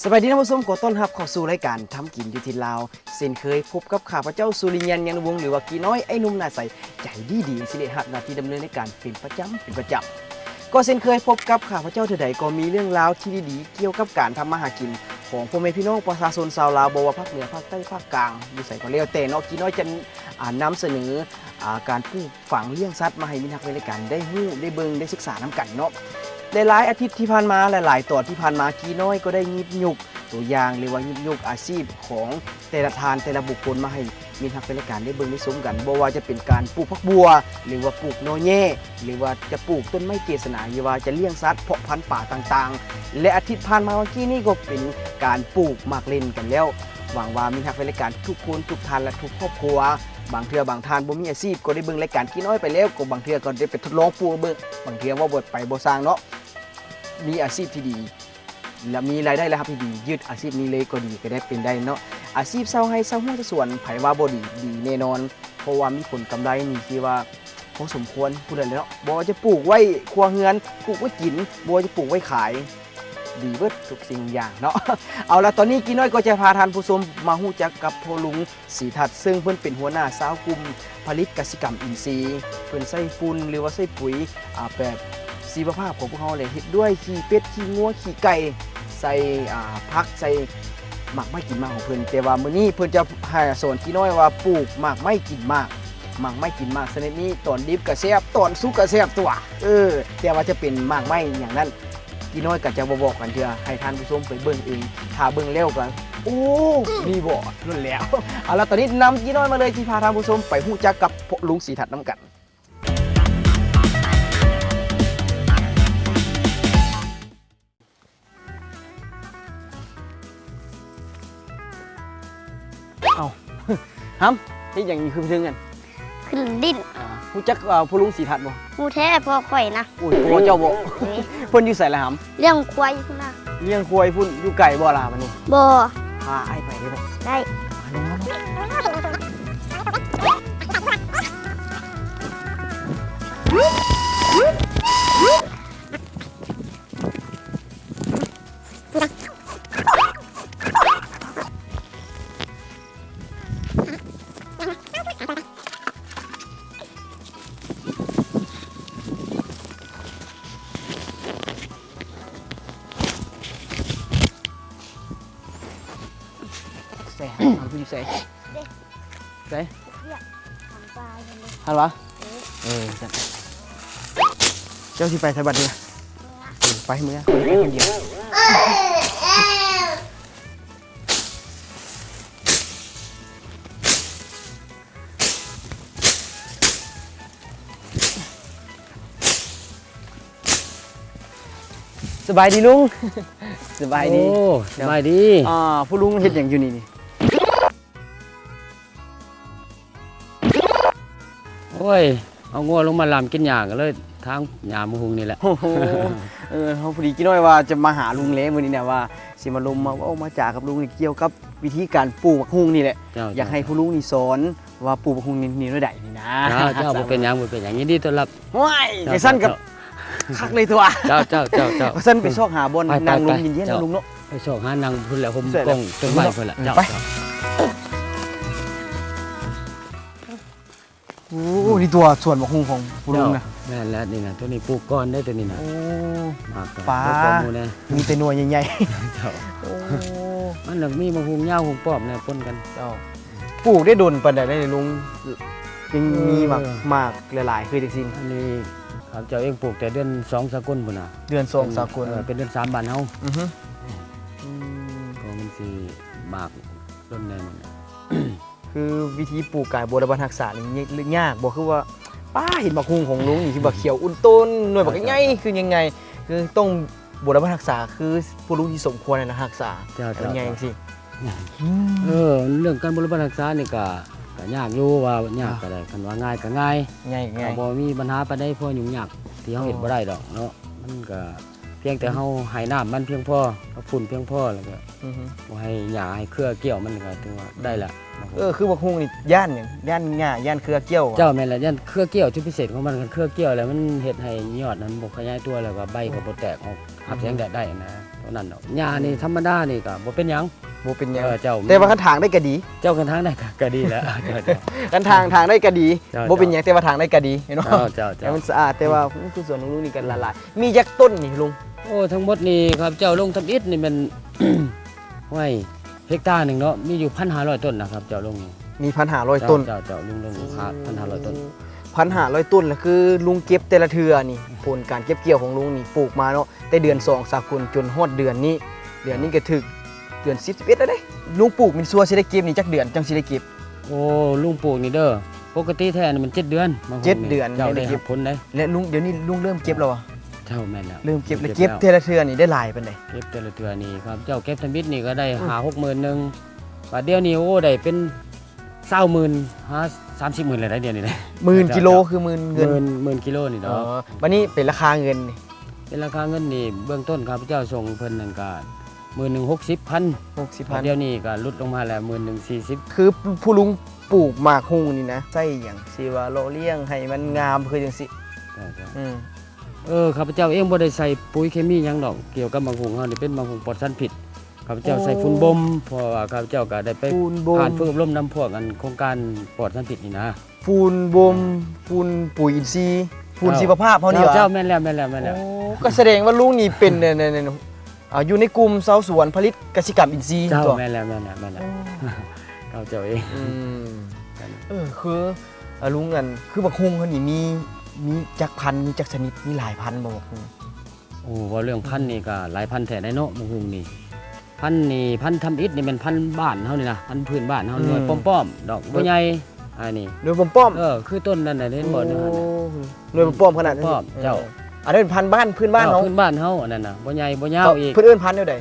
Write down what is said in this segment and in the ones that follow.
ສະບາຍດີທ່ານຜູ້ຊົມ, ຂໍຕ້ອນຮັບເຂົ້າສູ່ລາຍການທຳກິນຢູ່ຖິ່ນລາວ. ເຊັ່ນເຄີຍພົບກັບຂ້າພະເຈົ້າ ສຸລິຍັນ ຍານຸວົງ ຫຼືວ່າກີນ້ອຍ ໄອ້ໜຸ່ມໜ້າໃສ ໃຈດີດີ ຊິໄດ້ຮັບໜ້າທີ່ດຳເນີນລາຍການເປັນປະຈຳ ເປັນປະຈຳ. ກໍເຊັ່ນເຄີຍພົບກັບຂ້າພະເຈົ້າເທື່ອໃດ ກໍມີເລື່ອງລາວທີ່ດີໆ ກ່ຽວກັບການທຳມາຫາກິນຂອງພໍ່ແມ່ພີ່ນ້ອງປະຊາຊົນຊາວລາວ ບໍ່ວ່າພາກເໜືອ ພາກໃຕ້ ພາກກາງ ຢູ່ໃສກໍແລ້ວແຕ່ເນາະ, ກີນ້ອຍຈະ ອ່າ ນຳສະເໜີ ອ່າ ການປູກຝັງລ້ຽງສັດມາໃຫ້ມິດຮັກແຟນລາຍການໄດ້ຮູ້ ໄດ້ເບິ່ງ ໄດ້ສຶກສານຳກັນເນາະ. ຫຼາຍໆອາທິດທີ່ຜ່ານມາ ຫຼາຍໆຕອນທີ່ຜ່ານມາ ກີນ້ອຍກໍໄດ້ຫຍິບຍົກຕົວຢ່າງ ຫຼືວ່າຫຍິບຍົກອາຊີບຂອງແຕ່ລະທ່ານ ແຕ່ລະບຸກຄົນມາໃຫ້ມິດຮັກແຟນລາຍການໄດ້ເບິ່ງໄດ້ຊົມກັນ, ບໍ່ວ່າຈະເປັນການປູກຜັກບົ່ວ ຫຼືວ່າປູກໜໍ່ແຍ ຫຼືວ່າຈະປູກຕົ້ນໄມ້ເກສະໜາ ຫຼືວ່າຈະລ້ຽງສັດ ເພາະພັນປາຕ່າງໆ ແລະ ອາທິດຜ່ານມາເມື່ອກີ້ນີ້ກໍເປັນການປູກໝາກເລັ່ນກັນແລ້ວ. ຫວັງວ່າມິດຮັກແຟນລາຍການທຸກຄົນ ທຸກທ່ານ ແລະ ທຸກຄອບຄົວ ບາງເທື່ອບາງທ່ານບໍ່ມີອາຊີບ ກໍໄດ້ເບິ່ງລາຍການກີນ້ອຍໄປແລ້ວ ກໍບາງເທື່ອກໍໄດ້ໄປທົດລອງປູກເບິ່ງ, ບາງເທື່ອເວົ້າໄປບໍ່ຊ່າງເນາະ ມີອາຊີບທີ່ດີ ແລະ ມີລາຍໄດ້ລາຍຮັບທີ່ດີ ຍຶດອາຊີບນີ້ເລີຍກໍດີ ກໍໄດ້ເປັນໄດ້ເນາະ. ອາຊີບຊາວໄຮ່ຊາວຮົ້ວຊາວສວນ ໃຜວ່າບໍ່ດີ? ດີແນ່ນອນ ເພາະວ່າມີຜົນກຳໄລນີ້ທີ່ວ່າພໍສົມຄວນພຸ້ນແຫຼະເນາະ, ບໍ່ວ່າຈະປູກໄວ້ຄົວເຮືອນ ປູກໄວ້ກິນ ບໍ່ວ່າຈະປູກໄວ້ຂາຍ ດີເບິດທຸກສິ່ງຢ່າງເນາະ. ເອົາລະ ຕອນນີ້ກີນ້ອຍກໍຈະພາທ່ານຜູ້ຊົມມາຮູ້ຈັກກັບພໍ່ລຸງ ສີທັດ ເຊິ່ງເພິ່ນເປັນຫົວໜ້າຊາວກຸ່ມຜະລິດກະສິກຳອິນຊີ. ເພິ່ນໃຊ້ຝຸ່ນ ຫຼືວ່າໃຊ້ປຸຍ ອາ ແບບຊີວະພາບຂອງພວກເຮົາແຫຼະ ເຮັດດ້ວຍຂີ້ເປັດ ຂີ້ງົວ ຂີ້ໄກ່ ໃສ່ ອາ ຜັກ ໃສ່ໝາກໄມ້ກິນໝາກຂອງເພິ່ນ. ແຕ່ວ່າມື້ນີ້ເພິ່ນຈະໃຫ້ສອນກີນ້ອຍວ່າປູກໝາກໄມ້ກິນໝາກ, ໝາກໄມ້ກິນໝາກຊະນິດນີ້ ຕອນດິບກະແຊບ ຕອນສຸກກະແຊບຕົວະ. ເອີ ແຕ່ວ່າຈະເປັນໝາກໄມ້ຫຍັງນັ້ນ ກີນ້ອຍກໍຈະບໍ່ບອກກັນເທື່ອ ໃຫ້ທ່ານຜູ້ຊົມໄປເບິ່ງເອງ. ຖ້າເບິ່ງແລ້ວກໍ ໂອ້ ນີ້ບໍ ນັ້ນແຫຼະ. ເອົາລະ ຕອນນີ້ນຳກີນ້ອຍມາເລີຍ ທີ່ພາທ່ານຜູ້ຊົມໄປຮູ້ຈັກກັບພໍ່ລຸງສີທັດນຳກັນ. ເອົ້າ ຫຳ ເຮັດຫຍັງຢູ່ຄືເທິງຫັ້ນ? ຂຶ້ນຫຼິ້ນ. ອ່າ ຮູ້ຈັກ ເອີ ພໍ່ລຸງສີທັດບໍ່? ຮູ້ແທ້ ພໍ່ຂ້ອຍນະ. ໂອ້ຍ ພໍ່ເຈົ້າບໍ? ເອີ ເພິ່ນຢູ່ໃສລະຫຳ? ລ້ຽງຄວາຍພຸ້ນນະ. ລ້ຽງຄວາຍພຸ້ນ ຢູ່ໄກບໍ່ລະບາດນີ້? ບໍ່. ພາອ້າຍໄປໄດ້ບໍ່? ໄດ້. ມາລົງ ມາລົງ. ໃສ່ ຫາ ເອົາຢູ່ໃສ? ໃສ? ເອີ ຫັ້ນຫວາ? ເອີ ເອີ ຊັ້ນ ເຈົ້າຊິໄປໃສບັດນີ້? ເອີ ໄປເມືອ ໄປຄົນດຽວ. ສະບາຍດີລຸງ. ສະບາຍດີ. ໂອ້ ສະບາຍດີ. ອ່າ ພໍ່ລຸງເຮັດຫຍັງຢູ່ນີ້ນີ້? ໂອ້ຍ ເອົາງົວລົງມາລຳກິນຫຍ້າ ກໍເລີຍທາງຫຍ້າໝາກຫຸ່ງນີ້ແຫຼະ. ໂອ້ໂຫ ເອີ ເຮົາພໍດີກີນ້ອຍວ່າຈະມາຫາລຸງແລ້ວມື້ນີ້ນະ ວ່າຊິມາລົມມາເວົ້າມາຈາກັບລຸງກ່ຽວກັບວິທີການປູກໝາກຫຸ່ງນີ້ແຫຼະ. ເຈົ້າ ຢາກໃຫ້ ເຈົ້າ ພໍ່ລຸງນີ້ສອນວ່າປູກໝາກຫຸ່ງນີ້ແນວໃດນີ້ນະ. ເຈົ້າ ເຈົ້າ ບໍ່ເປັນຫຍັງ ບໍ່ເປັນຫຍັງ ຍິນດີຕ້ອນຮັບ. ໂອ້ຍ ຈັ່ງຊັ້ນກໍຄັກເລີຍຕົວະ. ເຈົ້າ ເຈົ້າ ເຈົ້າ ເຈົ້າ ຊັ້ນໄປຊອກຫາບ່ອນ ໄປ ໄປ ນັ່ງລົມເຢັນໆ ເຈົ້າ ເນາະລຸງເນາະ. ໄປຊອກຫານັ່ງພຸ້ນແຫຼະ ຫົ່ມ ໃສ່ ກ້ອງຕົ້ນໄມ້ພຸ້ນແຫຼະ. ເອີ ເຈົ້າ ໄປ ເຈົ້າ. ໂອ້ ນີ້ຕົວະສວນໝາກຫຸ່ງຂອງພໍ່ລຸງນະ. ເຈົ້າ ແມ່ນແລ້ວ ນີ້ນະ ຕົວນີ້ປູກກ່ອນເດ້ ຕົວນີ້ນະ. ໂອ້ ໝາກກໍ ປ້າ ບໍ່ກວ່າໝູ່ແນ່ ມີແຕ່ໜ່ວຍໃຫຍ່ໆ. ເຈົ້າ ໂອ້ ມັນນະມີໝາກຫຸ່ງຍາວຫຸ່ງປ້ອມແນ່ປົນກັນ. ເຈົ້າ ປູກໄດ້ດົນປານໃດແລ້ວລຸງ ຈຶ່ງມີໝາກ ເອີ ໝາກຫຼາຍໆຄືຈັ່ງຊີ້? ອັນນີ້ຂ້າພະເຈົ້າເອງປູກແຕ່ເດືອນສອງສາກົນພຸ້ນນະ. ເດືອນສອງສາກົນ. ເອີ ເປັນເດືອນສາມບ້ານເຮົາ. ອືຮຶ ອືມ ກໍມັນຊິໝາກດົນແນ່ມັນ. ຄືວິທີປູກການບົວລະບັດຮັກສານີ້ຍາກບໍ່? ຄືວ່າ ປ້າ ເຫັນໝາກຫຸ່ງຂອງລຸງນີ້ ຄືວ່າຂຽວອຸ່ນໂຕນ ໜ່ວຍບັກໃຫຍ່ ຄືຍັງໄງ ຄືຕ້ອງບົວລະບັດຮັກສາ ຄືຜູ້ລຸງທີ່ສົມຄວນຫັ້ນນະຮັກສາ ເຈົ້າ ໃຫ້ມັນໃຫຍ່ ເຈົ້າ ຈັ່ງຊີ້. ອືມ ເອີ ເລື່ອງການບົວລະບັດຮັກສານີ້ກະ ກະຍາກຢູ່ ວ່າຍາກ ອ່າ ກະໄດ້ ຄັນວ່າງ່າຍກະງ່າຍ ງ່າຍ ກໍ ກໍ ກໍບໍ່ມີບັນຫາປານໃດ ເພາະຫຍຸ້ງຍາກທີ່ເຮົາເຮັດ ເອີ ບໍ່ໄດ້ດອກເນາະ ມັນກະ ພຽງແຕ່ເຮົາໃຫ້ນ້ຳມັນພຽງພໍ ກັບຝຸ່ນພຽງພໍ ແລ້ວກໍ ອືຮຶ ບໍ່ໃຫ້ຫຍ້າໃຫ້ເຄືອກ່ຽວ ມັນກໍຖືວ່າໄດ້ລະ. ເອີ ຄືບັກຫຸ່ງນີ້ຢ້ານຫຍັງ? ຢ້ານຫຍ້າ ຢ້ານເຄືອກ່ຽວຫວາ? ເຈົ້າ ແມ່ນລະ ຢ້ານເຄືອກ່ຽວ. ຈຸດພິເສດຂອງມັນ ຄັນເຄືອກ່ຽວແລ້ວ ມັນເຮັດໃຫ້ຍອດນັ້ນບໍ່ຂະຫຍາຍຕົວ ແລ້ວກໍໃບກໍບໍ່ແຕກອອກ ອືມ ຮັບແສງແດດໄດ້ນະ. ນັ້ນດອກ ຫຍ້ານີ້ ອືມ ທຳມະດານີ້ກໍບໍ່ເປັນຫຍັງ ບໍ່ເປັນຫຍັງ ເອີ ເຈົ້າ ແຕ່ວ່າຄັນຖາງໄດ້ກໍດີ ເຈົ້າ ຄັນຖາງໄດ້ກໍ ກໍດີແລ້ວ ເຈົ້າ ເຈົ້າ ຄັນຖາງ ຖາງໄດ້ກໍດີ ເຈົ້າ ບໍ່ເປັນຫຍັງ ເຈົ້າ ແຕ່ວ່າຖາງໄດ້ກໍດີເນາະ ເຈົ້າ ເຈົ້າ ເຈົ້າ ໃຫ້ມັນສະອາດ ແຕ່ວ່າ ອືມ ຄືສວນຂອງລຸງນີ້ກໍຫຼາຍໆ ມີຈັກຕົ້ນນີ້ລຸງ? ໂອ້ ທັງໝົດນີ້ຂ້າພະເຈົ້າລົງທຳອິດນີ້ແມ່ນ ຫ້ວຍ ເຮັກຕາໜຶ່ງເນາະ ມີຢູ່ພັນຫ້າຮ້ອຍຕົ້ນນະ ຂ້າພະເຈົ້າລົງນີ້ ມີພັນຫ້າຮ້ອຍຕົ້ນ ເຈົ້າ ເຈົ້າ ເຈົ້າ ລຸງລົງ ໂອ້ ພັນຫ້າຮ້ອຍຕົ້ນ ພັນຫ້າຮ້ອຍຕົ້ນ ລະຄືລຸງເກັບແຕ່ລະເທື່ອນີ້ ຜົນການເກັບກ່ຽວຂອງລຸງນີ້ ປູກມາເນາະ ແຕ່ເດືອນສອງສາກົນຈົນຮອດເດືອນນີ້ ເດືອນນີ້ກໍຖືກເດືອນສິບ ສິບເອັດແລ້ວເດ້ ລຸງປູກແມ່ນຊົ່ວຊິໄດ້ເກັບນີ້ຈັກເດືອນຈັ່ງຊິໄດ້ເກັບ? ໂອ້ ລຸງປູກນີ້ເດີ ປົກກະຕິແທ້ນີ້ມັນເຈັດເດືອນ ມາຮອດ ເຈັດເດືອນ ເຈົ້າ ໄດ້ຮັບຜົນໄດ໋ ແລະລຸງ ດຽວນີ້ລຸງເລີ່ມເກັບແລ້ວຫວາ? ເຈົ້າ ແມ່ນແລ້ວ ເລີ່ມເກັບແລ້ວ ເກັບແຕ່ລະເທື່ອນີ້ໄດ້ຫຼາຍປານໃດ? ເກັບແຕ່ລະເທື່ອນີ້ຂ້າພະເຈົ້າເກັບທຳອິດນີ້ກໍໄດ້ ອືມ ຫ້າຫົກໝື່ນໜຶ່ງ ບາດດຽວນີ້ ໂອ້ ໄດ້ເປັນຊາວໝື່ນ ຫາສາມສິບໝື່ນແລ້ວໄດ໋ ດຽວນີ້ໄດ໋ ໝື່ນກິໂລ ຄືໝື່ນເງິນ ໝື່ນ ໝື່ນກິໂລນີ້ດອກ ອໍ ບາດນີ້ເປັນລາຄາເງິນນີ້ ເປັນລາຄາເງິນນີ້ ເບື້ອງຕົ້ນຂ້າພະເຈົ້າສົ່ງເພິ່ນນັ້ນກໍໝື່ນໜຶ່ງຫົກສິບພັນ ຫົກສິບພັນ ດຽວນີ້ກໍຫຼຸດລົງມາແລ້ວ ໝື່ນໜຶ່ງສີ່ສິບ ຄືຜູ້ລຸງປູກໝາກຫຸ່ງນີ້ນະ ໃຊ້ຫຍັງຊິວ່າຫຼໍ່ລ້ຽງໃຫ້ມັນງາມຄືຈັ່ງຊີ້? ເຈົ້າ ເຈົ້າ ອືມ ເອີ ຂ້າພະເຈົ້າເອງບໍ່ໄດ້ໃສ່ປຸ໋ຍເຄມີຫຍັງດອກ ກ່ຽວກັບໝາກຫຸ່ງເຮົານີ້ເປັນໝາກຫຸ່ງປອດສານພິດ ຂ້າພະເຈົ້າ ໂອ້ ໃສ່ຝຸ່ນບົ່ມ ເພາະວ່າຂ້າພະເຈົ້າກໍໄດ້ໄປ ຝຸ່ນບົ່ມ ຜ່ານຝຶກອົບຮົມນຳພວກອັນໂຄງການປອດສານພິດນີ້ນະ ຝຸ່ນບົ່ມ ອືມ ຝຸ່ນປຸ໋ຍອິນຊີ ຝຸ່ນ ເຈົ້າ ຊີວະພາບເຮົານີ້ຫວາ? ເຈົ້າ ເຈົ້າ ແມ່ນແລ້ວ ແມ່ນແລ້ວ ແມ່ນແລ້ວ ໂອ້ ກໍສະແດງວ່າລຸງນີ້ເປັນ ເອີ ເອີ ເອີ ອ່າ ຢູ່ໃນກຸ່ມຊາວສວນຜະລິດກະສິກຳອິນຊີ ເຈົ້າ ຕົວະ ແມ່ນແລ້ວ ແມ່ນແລ້ວ ແມ່ນແລ້ວ ໂອ້ ເຈົ້າ ເຈົ້າເອງ ອືມ ເອີ ຄື ອາ ລຸງ ອັນ ຄືບັກຫຸ່ງເຮົານີ້ມີ ມີຈັກພັນ ມີຈັກຊະນິດ ມີຫຼາຍພັນບໍ່ບັກຫຸ່ງ? ໂອ້ ເວົ້າເລື່ອງພັນນີ້ກໍຫຼາຍພັນແທ້ໄດ໋ເນາະ ບັກຫຸ່ງນີ້ ພັນນີ້ ພັນທຳອິດນີ້ແມ່ນພັນບ້ານເຮົານີ້ນະ ພັນພື້ນບ້ານເຮົາ ອືມ ໜ່ວຍປ້ອມໆ ດອກບໍ່ໃຫຍ່ ອັນນີ້ ໜ່ວຍປ້ອມໆ ເອີ ຄືຕົ້ນນັ້ນນະ ເຫັນບໍ່? ໂອ້ ໜ່ວຍຫັ້ນ ໜ່ວຍປ້ອມໆຂະໜາດນັ້ນ ປ້ອມ ເຈົ້າ ເອີ ອັນນັ້ນພັນບ້ານ ພື້ນບ້ານເຮົາ ເອີ ເຮົາ ພື້ນບ້ານເຮົາ ອັນນັ້ນນະ ບໍ່ໃຫຍ່ບໍ່ຍາວອີກ ເພິ່ນເອີ້ນພັນແນວໃດ?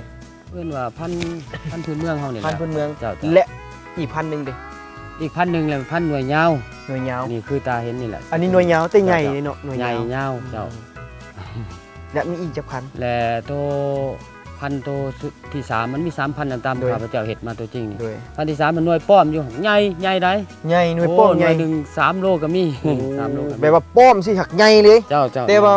ເອີ້ນວ່າພັນ ພັນພື້ນເມືອງເຮົານີ້ແຫຼະ ພັນພື້ນເມືອງ ເຈົ້າ ເຈົ້າ ແລະ ອີກພັນໜຶ່ງເດ? ອີກພັນໜຶ່ງແຫຼະ ພັນໜ່ວຍຍາວ ໜ່ວຍຍາວ ນີ້ຄືຕາເຫັນນີ້ແຫຼະ ອັນນີ້ໜ່ວຍຍາວແຕ່ໃຫຍ່ ເຈົ້າ ເນາະ ໜ່ວຍຍາວ ໃຫຍ່ຍາວ ອືມ ເຈົ້າ ແລະ ມີອີກຈັກພັນ? ແລະ ໂຕ ພັນໂຕສຸດທີສາມ ມັນມີສາມພັນນຳຕາມ ໂດຍ ຂ້າພະເຈົ້າເຮັດມາໂຕຈິງນີ້ ໂດຍ ພັນທີສາມມັນໜ່ວຍປ້ອມຢູ່ ໃຫຍ່ ໃຫຍ່ໃດ໋ ໃຫຍ່ ໜ່ວຍປ້ອມ ໂອ້ ໃຫຍ່ ໜ່ວຍໜຶ່ງສາມໂລກໍມີ ໂອ້ ສາມໂລກໍມີ ແບບວ່າປ້ອມຊິຫາກໃຫຍ່ເລີຍ ເຈົ້າ ເຈົ້າ ແຕ່ວ່າ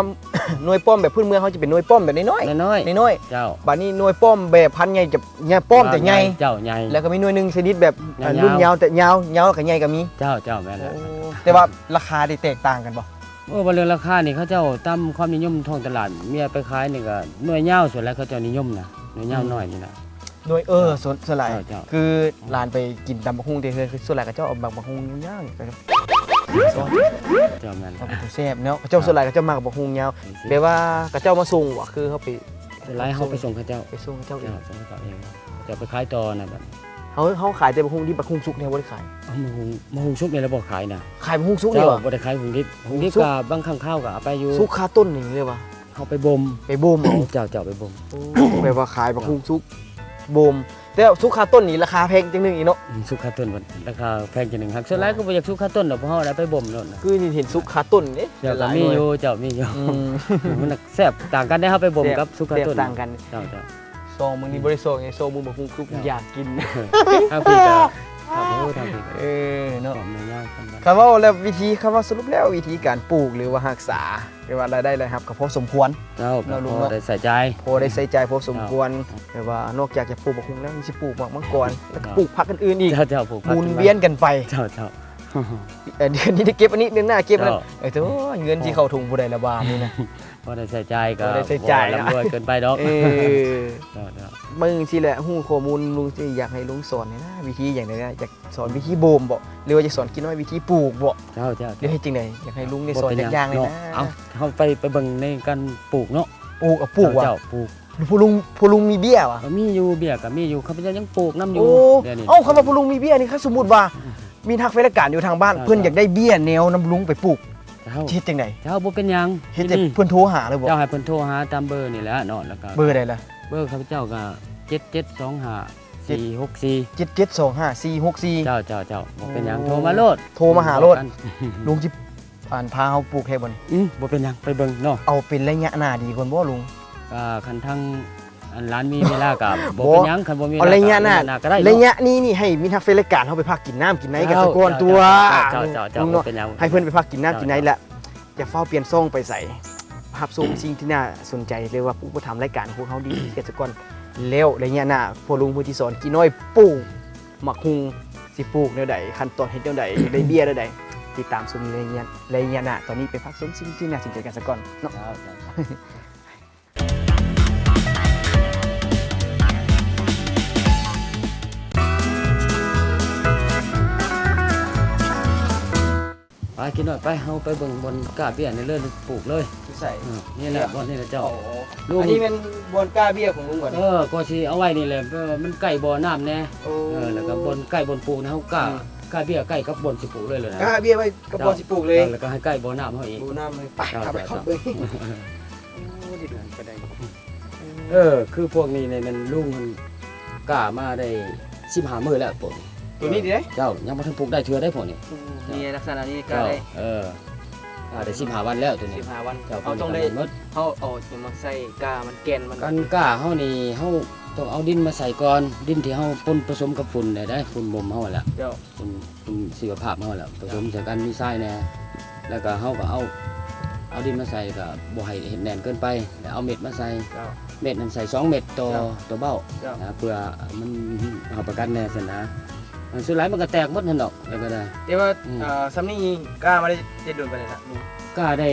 ໜ່ວຍປ້ອມແບບພື້ນເມືອງເຮົາຈະເປັນໜ່ວຍປ້ອມແບບນ້ອຍໆ ນ້ອຍໆ ນ້ອຍໆ ເຈົ້າ ບາດນີ້ໜ່ວຍປ້ອມແບບພັນໃຫຍ່ຈະ ໃຫຍ່ ປ້ອມຈະໃຫຍ່ ເຈົ້າ ໃຫຍ່ ແລ້ວກໍມີໜ່ວຍໜຶ່ງຊະນິດແບບ ຍາວໆ ລຸ້ນຍາວ ແຕ່ຍາວ ຍາວແລ້ວກໍໃຫຍ່ກໍມີ ເຈົ້າ ເຈົ້າ ແມ່ນແລ້ວ ໂອ້ ແຕ່ວ່າລາຄາໄດ້ແຕກຕ່າງກັນບໍ່? ໂອ້ ວ່າເລື່ອງລາຄານີ້ ເຂົາເຈົ້າຕາມຄວາມນິຍົມທ້ອງຕະຫຼາດ ເວລາໄປຂາຍນີ້ກໍໜ່ວຍຍາວສ່ວນຫຼາຍເຂົາເຈົ້ານິຍົມນະ ໜ່ວຍຍາວ ອືມ ໜ້ອຍນີ້ນະ ໜ່ວຍ ເອີ ສ່ວນ ສ່ວນຫຼາຍ ເຈົ້າ ເຈົ້າ ຄືຫຼານໄປກິນຕຳບັກຫຸ່ງແຕ່ເຮືອນ ຄືສ່ວນຫຼາຍເຂົາເຈົ້າເອົາໝາກ ບັກຫຸ່ງຍາວໆນີ້ ເຈົ້າ ແມ່ນ ເອົາໄປແຊບເນາະ ເຂົາເຈົ້າ ແມ່ນ ສ່ວນຫຼາຍເຂົາເຈົ້າມັກບັກຫຸ່ງຍາວ ແບບວ່າເຂົາເຈົ້າມາສົ່ງບໍ່ ຄືເຮົາໄປ ສ່ວນຫຼາຍເຮົາໄປສົ່ງເຂົາເຈົ້າ ໄປສົ່ງເຂົາເຈົ້າເອງ ເຈົ້າ ສົ່ງເຂົາເຈົ້າເອງ ເຈົ້າໄປຂາຍຕໍ່ນະ ບາດນີ້ ເຮົາ ເຮົາຂາຍແຕ່ບັກຫຸ່ງດິບ ບັກຫຸ່ງສຸກນີ້ບໍ່ໄດ້ຂາຍ ເອົາ ບັກຫຸ່ງ ບັກຫຸ່ງສຸກນີ້ລະບໍ່ຂາຍນະ ຂາຍບັກຫຸ່ງສຸກນີ້ຫວາ? ເຈົ້າ ບໍ່ໄດ້ຂາຍບັກຫຸ່ງດິບ ບັກຫຸ່ງດິບກໍບາງຄັ້ງຄາວກໍເອົາໄປຢູ່ ສຸກຄາຕົ້ນນີ້ເລີຍຫວາ? ເຮົາໄປບົ່ມ ໄປບົ່ມເອົາ ເຈົ້າ ເຈົ້າໄປບົ່ມ ໂອ້ ແປວ່າຂາຍບັກຫຸ່ງສຸກບົ່ມ ແຕ່ສຸກຄາຕົ້ນນີ້ລາຄາແພງຈັ່ງໜຶ່ງອີກເນາະ ອືມ ສຸກຄາຕົ້ນລາຄາແພງຈັ່ງໜຶ່ງ ຫາກສ່ວນຫຼາຍກໍບໍ່ຢາກສຸກຄາຕົ້ນດອກ ເພາະເຮົາໄດ້ໄປບົ່ມໂລດນະ ຄືເຫັນສຸກຄາຕົ້ນເດ້ ເຈົ້າ ກໍມີຢູ່ ເຈົ້າ ມີຢູ່ ອືມ ມັນແຊບຕ່າງກັນເດ້ ເຮົາໄປບົ່ມກັບສຸກຄາຕົ້ນ ແຊບຕ່າງກັນ ເຈົ້າ ເຈົ້າ ຊອງມື້ນີ້ ອືມ ບໍ່ໄດ້ຊອງຫຍັງ ຊອງມື້ບັກຫຸ່ງສຸກ ເຈົ້າ ຢາກກິນ ທາງພີ້ກໍ ທາງພີ້ ເອີ ເນາະ ຄຳເວົ້າແລ້ວ ວິທີ ຄຳວ່າສະຫຼຸບແລ້ວ ວິທີການປູກ ຫຼືວ່າຮັກສາ ແປວ່າລາຍໄດ້ລາຍຮັບກໍພໍສົມຄວນ ເຈົ້າ ເນາະ ກໍ ລຸງເນາະ ພໍໄດ້ໃຊ້ຈ່າຍ ພໍໄດ້ໃຊ້ຈ່າຍພໍສົມຄວນ ເຈົ້າ ແປວ່ານອກຈາກຈະປູກບັກຫຸ່ງແລ້ວ ຍັງຊິປູກໝາກມັງກອນ ແລ້ວກໍປູກຜັກອື່ນໆອີກ ເຈົ້າ ເຈົ້າ ປູກຜັກ ໝູນວຽນກັນໄປ ເຈົ້າ ເຈົ້າ ເອີ ເດືອນນີ້ໄດ້ເກັບອັນນີ້ ເດືອນໜ້າເກັບອັນນັ້ນ ເຈົ້າ ເອີ ໂອ້ຍ ເງິນຊິເຂົ້າຖົງຜູ້ໃດລະບາດນີ້ນະ ພໍໄດ້ໃຊ້ຈ່າຍກໍ ພໍໄດ້ໃຊ້ຈ່າຍ ບໍ່ລຳລວຍເກີນໄປດອກ ເອີ ເຈົ້າ ເຈົ້າ ເບິ່ງຊີ້ແຫຼະ ຮູ້ຂໍ້ມູນລຸງ ຊິຢາກໃຫ້ລຸງສອນແດ່ນະ ວິທີຫຍັງແດ່ນະ ຢາກ ສອນວິທີບົ່ມບໍ ຫຼືວ່າຈະສອນກິນອ້ອຍວິທີປູກບໍ? ເຈົ້າ ເຈົ້າ ຫຼືເຮັດຈັ່ງໃດ? ຢາກໃຫ້ລຸງໄດ້ສອນຈັກຢ່າງແດ່ນະ. ເອົ້າ ເຮົາໄປ ໄປເບິ່ງໃນການປູກເນາະ. ປູກ ເອົາ ປູກຫວາ? ເຈົ້າ ປູກ. ພໍ່ລຸງ ພໍ່ລຸງມີເບ້ຍຫວາ? ກໍມີຢູ່ ເບ້ຍກໍມີຢູ່ ຂ້າພະເຈົ້າຍັງປູກນຳຢູ່. ໂອ້ ດຽວນີ້ ເອົ້າ ຄຳວ່າພໍ່ລຸງມີເບ້ຍນີ້ ຄັນສົມມຸດວ່າ ອືມ ມີນັກວິຊາການຢູ່ທາງບ້ານ ເຈົ້າ ເພິ່ນຢາກໄດ້ເບ້ຍແນວນຳລຸງໄປປູກ ເຈົ້າ ເຮັດຈັ່ງໃດ? ເຈົ້າ ບໍ່ເປັນຫຍັງ ເຮັດຈັ່ງໃດ? ເພິ່ນໂທຫາເລີຍບໍ? ເຈົ້າ ໃຫ້ເພິ່ນໂທຫາຕາມເບີນີ້ແຫຼະເນາະ ແລ້ວກໍ ເບີໃດລະ? ເບີຂ້າພະເຈົ້າກໍ ເຈັດເຈັດສອງຫ້າ ສີ່ຫົກສີ່ ເຈັດເຈັດສອງຫ້າ ສີ່ຫົກສີ່. ເຈົ້າ ເຈົ້າ ເຈົ້າ ບໍ່ເປັນຫຍັງ ໂອ້ ໂທມາໂລດ ໂທມາຫາໂລດ. ລຸງຊິ ອັນ ພາເຮົາປູກແທ້ບໍ່ນີ້? ອືມ ບໍ່ເປັນຫຍັງ ໄປເບິ່ງເນາະ. ເອົາເປັນໄລຍະໜ້າດີກ່ອນບໍ່ລຸງ? ກໍຄັນທາງ ອັນ ຫຼານມີເວລາກໍບໍ່ເປັນຫຍັງ ຄັນບໍ່ມີເວລາ ໄລຍະໜ້າກໍໄດ້ເນາະ. ໄລຍະນີ້ນີ້ໃຫ້ມີທັກແຟນລາຍການເຮົາໄປພັກກິນນ້ຳກິນໃນກັນຊະກ່ອນຕົວະ. ເຈົ້າ ເຈົ້າ ເຈົ້າ ເຈົ້າ ເຈົ້າ ເຈົ້າ ບໍ່ເປັນຫຍັງ ໃຫ້ເພິ່ນໄປພັກກິນນ້ຳກິນໃນແລ້ວ ຢ່າຟ້າວປ່ຽນຊ່ອງໄປໃສ. ພ ຮັບຊົມສິ່ງທີ່ໜ້າສົນໃຈ ຫຼືວ່າຜູ້ອຸປະຖຳລາຍການຂອງພວກເຮົາດີໆກັນສາກ່ອນ. ແລ້ວໄລຍະໜ້າ ພໍ່ລຸງເພິ່ນຊິສອນກີນ້ອຍປູກໝາກຫຸ່ງ ຊິປູກແນວໃດ ຂັ້ນຕອນເຮັດແນວໃດ ໄດ້ເບ້ຍແນວໃດ ຕິດຕາມຊົມໃນໄລຍະ ໄລຍະໜ້າ. ຕອນນີ້ໄປພັກຊົມສິ່ງທີ່ໜ້າສົນໃຈກັນສາກ່ອນເນາະ. ເຈົ້າ ເຈົ້າ. ໄປ ກິນໜ້ອຍ ໄປ ເຮົາໄປເບິ່ງບ່ອນກ້າເບ້ຍນີ້ເລີຍ ປູກເລີຍ. ຢູ່ໃສ? ເອີ ນີ້ແຫຼະ ບ່ອນນີ້ແຫຼະເຈົ້າ. ໂອ້ ລຸງ ອັນນີ້ແມ່ນບ່ອນກ້າເບ້ຍຂອງລຸງບໍ່? ເອີ ກໍຊິເອົາໄວ້ນີ້ແຫຼະ ເພາະວ່າມັນໃກ້ບໍ່ນ້ຳແດ່. ໂອ້ ເອີ ແລ້ວກໍບ່ອນໃກ້ບ່ອນປູກນະ ເຮົາກ້າ ອືມ ກ້າເບ້ຍໃກ້ກັບບ່ອນຊິປູກເລີຍແຫຼະນະ. ກ້າເບ້ຍໄວ້ກັບບ່ອນຊິປູກເລີຍ. ເຈົ້າ ແລ້ວກໍໃຫ້ໃກ້ບໍ່ນ້ຳເຮົາອີກ. ບໍ່ນ້ຳເລີຍ. ເຈົ້າ ເຈົ້າ ໄປ ເຂົ້າໄປເບິ່ງ. ໂອ້ ໄດ້ດູນໄປໄດ້. ເອີ ຄືພວກນີ້ນີ້ແມ່ນລຸງມັນກ້າມາໄດ້ສິບຫ້າມື້ແລ້ວພວກນີ້. ໂຕນີ້ຕິ? ເຈົ້າ ຍັງບໍ່ທັນປູກໄດ້ເທື່ອເດ້ພວກນີ້. ອືມ ເຈົ້າ ນີ້ລັກສະນະນີ້ກ້າໄດ້. ເຈົ້າ ເອີ ກ້າໄດ້ສິບຫ້າວັນແລ້ວໂຕນີ້. ສິບຫ້າວັນ. ເຈົ້າ ເຮົາຕ້ອງໄດ້ ເຮົາເອົາຫຍັງມາໃສ່ກ້າມັນ ແກ່ນມັນ? ການກ້າເຮົານີ້ ເຮົາຕ້ອງເອົາດິນມາໃສ່ກ່ອນ ດິນທີ່ເຮົາປົນປະສົມກັບຝຸ່ນໄດ້ ຝຸ່ນບົ່ມເຮົາຫັ້ນແຫຼະ. ເຈົ້າ. ຄຸນ ຄຸນຊີວະພາບເຮົາແຫຼະ ປະສົມໃສ່ກັນ ມີຊາຍແດ່ ແລ້ວກໍເຮົາກໍເອົາ ເອົາດິນມາໃສ່ ກໍບໍ່ໃຫ້ເຮັດແໜ້ນເກີນໄປ ແລ້ວເອົາເມັດມາໃສ່. ເຈົ້າ. ເມັດນັ້ນໃສ່ສອງເມັດຕໍ່ ເຈົ້າ ຕໍ່ເບົ້າ. ເຈົ້າ. ນະ ເພື່ອມັນຮັບປະກັນແດ່ຊັ້ນນະ. ສ່ວນຫຼາຍມັນກໍແຕກໝົດຫັ້ນດອກ ແລ້ວກໍໄດ້. ແຕ່ວ່າ ອືມ ເອີ ສ່ຳນີ້ກ້າມາໄດ້ ໄດ້ດົນປານໃດລະ? ກ້າໄດ້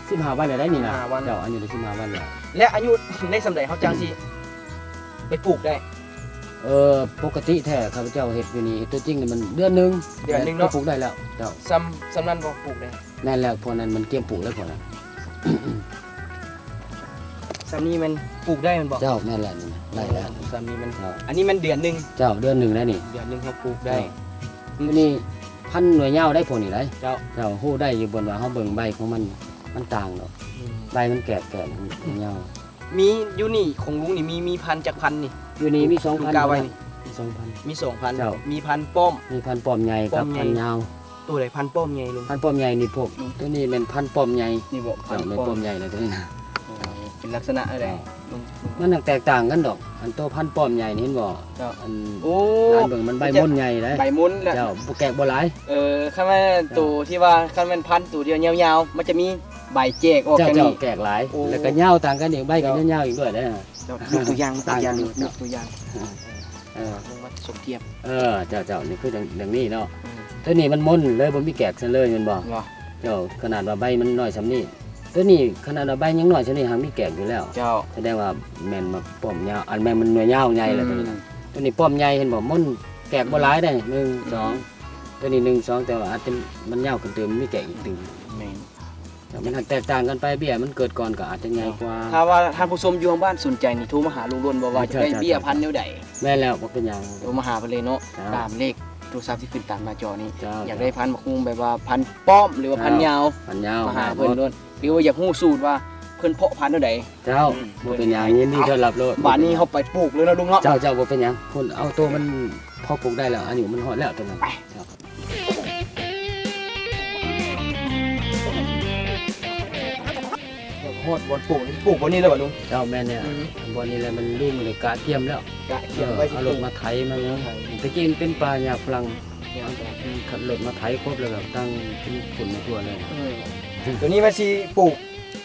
ສິບຫ້າວັນແລ້ວໄດ້ນີ້ນະ. ສິບຫ້າວັນ. ເຈົ້າ ອາຍຸໄດ້ສິບຫ້າວັນແລ້ວ. ແລະ ອາຍຸໄດ້ສ່ຳໃດ ເຮົາຈັ່ງຊິ ໄປປູກໄດ້? ເອີ ປົກກະຕິແທ້ຂ້າພະເຈົ້າເຮັດຢູ່ນີ້ ຕົວຈິງນີ້ມັນເດືອນໜຶ່ງ. ເດືອນໜຶ່ງເນາະ. ປູກໄດ້ແລ້ວ. ເຈົ້າ. ສ່ຳ ສ່ຳນັ້ນບໍ່ ປູກໄດ້? ແມ່ນແລ້ວ ພວກນັ້ນມັນກຽມປູກແລ້ວພວກນັ້ນ. ສ່ຳນີ້ມັນປູກໄດ້ແມ່ນບໍ່? ເຈົ້າ ແມ່ນແລ້ວ ນີ້ນະ ໄດ້ແລ້ວ. ສ່ຳນີ້ມັນ ເຈົ້າ ອັນນີ້ມັນເດືອນໜຶ່ງ. ເຈົ້າ ເດືອນໜຶ່ງແລ້ວນີ້ ເດືອນໜຶ່ງເຮົາປູກໄດ້. ເຈົ້າ. ນີ້ພັນໜ່ວຍຍາວໄດ້ພວກນີ້ໄດ໋. ເຈົ້າ. ເຈົ້າ ຮູ້ໄດ້ຢູ່ບ່ອນວ່າເຮົາເບິ່ງໃບຂອງມັນ ມັນຕ່າງດອກ. ອືມ. ໃບມັນແກກ ແກກ ມັນຍາວ. ມີຢູ່ນີ້ຂອງລຸງນີ້ ມີ ມີພັນຈັກພັນນີ້? ຢູ່ນີ້ມີສອງພັນ. ລູກກ້າໄວ້ນີ້ ມີສອງພັນ. ມີສອງພັນ. ເຈົ້າ. ມີພັນປ້ອມ ມີພັນປ້ອມໃຫຍ່ກັບພັນຍາວ. ໂຕໃດພັນປ້ອມໃຫຍ່ລຸງ? ພັນປ້ອມໃຫຍ່ນີ້ພວກ ອືມ ໂຕນີ້ແມ່ນພັນປ້ອມໃຫຍ່. ນີ້ບໍ່? ເຈົ້າ ແມ່ນປ້ອມໃຫຍ່ແລ້ວໂຕນີ້ນະ. ອໍ ເປັນລັກສະນະແນວໃດ? ເຈົ້າ. ມັນແຕກຕ່າງກັນດອກ. ອັນໂຕພັນປ້ອມໃຫຍ່ນີ້ເຫັນບໍ່? ເຈົ້າ. ອັນ ໂອ້ ຫຼານເບິ່ງມັນໃບມົນໃຫຍ່ເດ້. ໃບມົນແຫຼະ. ເຈົ້າ ບໍ່ແກກບໍ່ຫຼາຍ. ເອີ ຄັນແມ່ນໂຕທີ່ວ່າ ຄັນແມ່ນພັນໂຕທີ່ວ່າຍາວໆ ມັນຈະມີ ໃບແຈກອອກ. ເຈົ້າ ຈາກນີ້ ເຈົ້າ ແກກຫຼາຍ. ໂອ້ ແລ້ວກໍຍາວຕ່າງກັນອີກ ໃບກໍ ເຈົ້າ ຍາວໆອີກດ້ວຍເດ້. ເຈົ້າ ຍົກຕົວຢ່າງ ຍົກຕົວຢ່າງ ຍົກຕົວຢ່າງ. ເອີ ເອີ ລົງມາສົມທຽບ. ເອີ ເຈົ້າ ເຈົ້າ ນີ້ຄືຢ່າງ ຢ່າງນີ້ເນາະ. ອືມ ໂຕນີ້ມັນມົນເລີຍ ບໍ່ມີແກກຊັ້ນເລີຍແມ່ນບໍ່? ເນາະ. ເຈົ້າ ຂະໜາດວ່າໃບມັນນ້ອຍສ່ຳນີ້ ໂຕນີ້ຂະໜາດວ່າໃບຍັງນ້ອຍສ່ຳນີ້ຫາກມີແກກຢູ່ແລ້ວ. ເຈົ້າ. ສະແດງວ່າແມ່ນໝາກປ້ອມຍາວ ອັນແມ່ນມັນໜ່ວຍຍາວໃຫຍ່ແລ້ວ. ອືມ ໂຕນີ້ ໂຕນີ້ປ້ອມໃຫຍ່ ເຫັນບໍ່? ມົນແກກບໍ່ຫຼາຍເດ້. ໜຶ່ງ ອືມ ສອງ ໂຕນີ້ ໜຶ່ງ ສອງ ແຕ່ວ່າອາດຈະມັນຍາວຂຶ້ນຕື່ມ ມີແກກອີກຕື່ມ. ແມ່ນ. ແລ້ວມັນແຕກຕ່າງກັນໄປ ເບ້ຍມັນເກີດກ່ອນກໍອາດຈະໃຫຍ່ກວ່າ. ຖ້າວ່າທ່ານຜູ້ຊົມຢູ່ທາງບ້ານສົນໃຈນີ້ ໂທມາຫາລຸງດົນບໍ່ວ່າຈະໄດ້ເບ້ຍພັນແນວໃດ. ແມ່ນແລ້ວ ບໍ່ເປັນຫຍັງ. ໂທມາຫາເພິ່ນເລີຍເນາະ. ເຈົ້າ. ຕາມເລກໂທລະສັບທີ່ຂຶ້ນຕາມໜ້າຈໍນີ້. ເຈົ້າ. ຢາກໄດ້ພັນໝາກຫຸ່ງແບບວ່າພັນປ້ອມ ຫຼືວ່າພັນຍາວ ເຈົ້າ ພັນຍາວ ມາຫາເພິ່ນໂລດ. ຫຼືວ່າຢາກຮູ້ສູດວ່າເພິ່ນເພາະພັນແນວໃດ. ເຈົ້າ. ອືມ ບໍ່ເປັນຫຍັງ ຍິນດີຕ້ອນຮັບໂລດ. ບາດນີ້ເຮົາໄປປູກເລີຍເນາະລຸງເນາະ. ເຈົ້າ ເຈົ້າ ບໍ່ເປັນຫຍັງ. ພຸ້ນ ເອົາໂຕມັນພໍປູກໄດ້ແລ້ວ ອາຍຸມັນຮອດແລ້ວໂຕນັ້ນ. ໄປ. ຮອດບ່ອນປູກ ປູກບ່ອນນີ້ແລ້ວບໍ່ລຸງ? ເຈົ້າ ແມ່ນແລ້ວ. ອືມ ບ່ອນນີ້ແຫຼະ ມັນລຸງໄດ້ກະກຽມແລ້ວ. ກະກຽມໄວ້ ເອີ ຊິປູກ ເອົາລົດມາໄຖມາເນາະ. ແຕ່ກີ້ມັນເປັນປ່າຫຍ້າຝຣັ່ງ. ເອົາລົດມາໄຖຄົບ ແລ້ວກໍຕັ້ງເປັນຝຸ່ນມາທົ່ວເລີຍ. ອືມ ໂຕນີ້ວ່າຊິປູກ